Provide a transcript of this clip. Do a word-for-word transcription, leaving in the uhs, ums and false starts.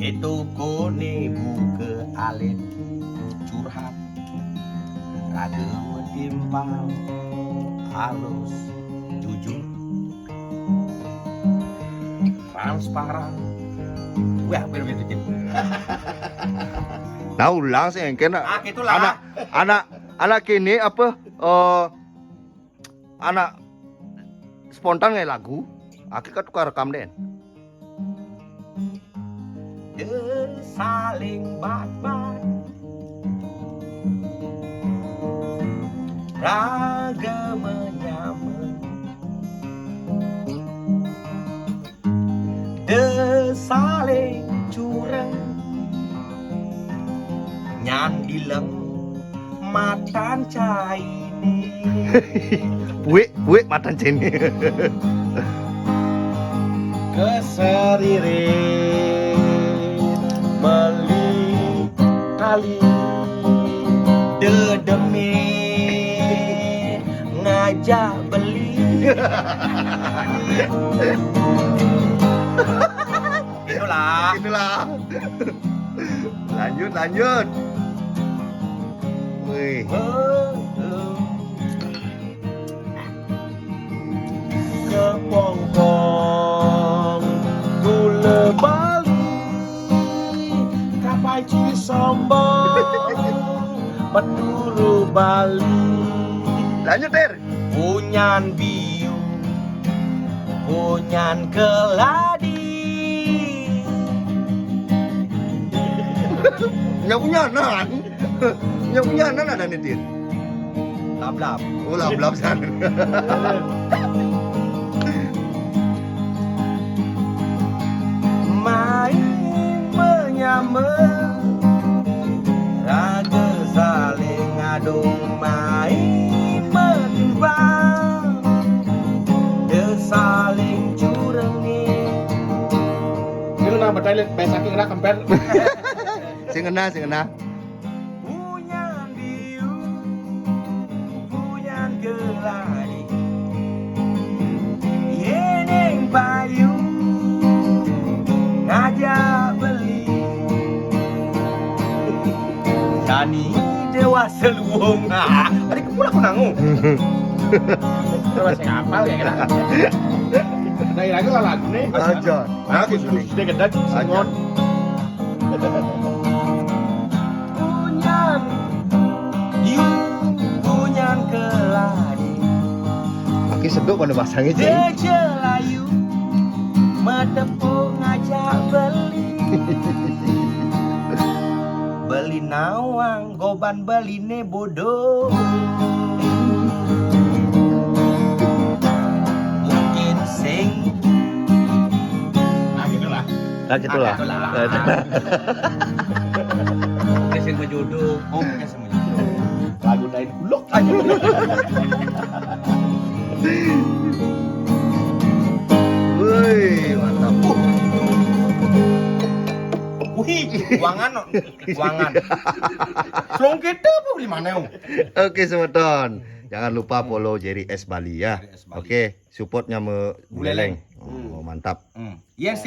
Itu kone buka alit curhat. Raga metimpal alus jujur. Transparan. Wah, hampir gitu, Cin. Nah, ulang sih engke nak. Ah, gitulah. Anak anak anak kene apa eh anak spontan kayak lagu. Akhirnya tukar rekam deh. Deh saling bat-bat. Raga menyama. Deh saling cureng. Nyan dilem matan caine. Wik, wik matan cene. Keseririn meli kali dedeme ngajak beli. Itulah. Itulah. Lanjut, lanjut. Wih. Sepongkong gula Bali, kapaci sombong, peturu Bali. Lanjut, Der. Punyan biu, punyan keladi. Nyapunyanan. Nyapunyanan ada nih, Din. Lablab. Oh, lablab sana. Main menyama, raga saling adung, main metimpal, deh saling curenge. Ini lu nambah toilet, main saking kena kemper. Sing ngena, sing ngena. Punyan biu, punyan keladi. Yeneng payu ngajak beli. Jani dewasa luung. Tadi kemula aku nangu. Terus saya ngapal ya kira. Nah, lagi lah lagu nih. Aja. Aku sudah gede sengon. Punyan yu, punyan keladi. Aki seduk pada pasangnya, Cing. Dejelayu, matepuk ngajak beli. Beli nawang, goban beline bodoh. Mungkin sing. Nah, gitulah. Nah, gitulah. Mungkin sing berjodoh. Oh, mungkin sing berjodoh. Lagu lain kuluk. Woi, mantap. Wih, uangan no. Uangan. Selong kita apa beli mana? Oke, semeton. Jangan lupa follow Jerry S Bali ya. Jerry S Bali. Oke, supportnya me Buleleng. Oh, mantap. Hmm. Yes.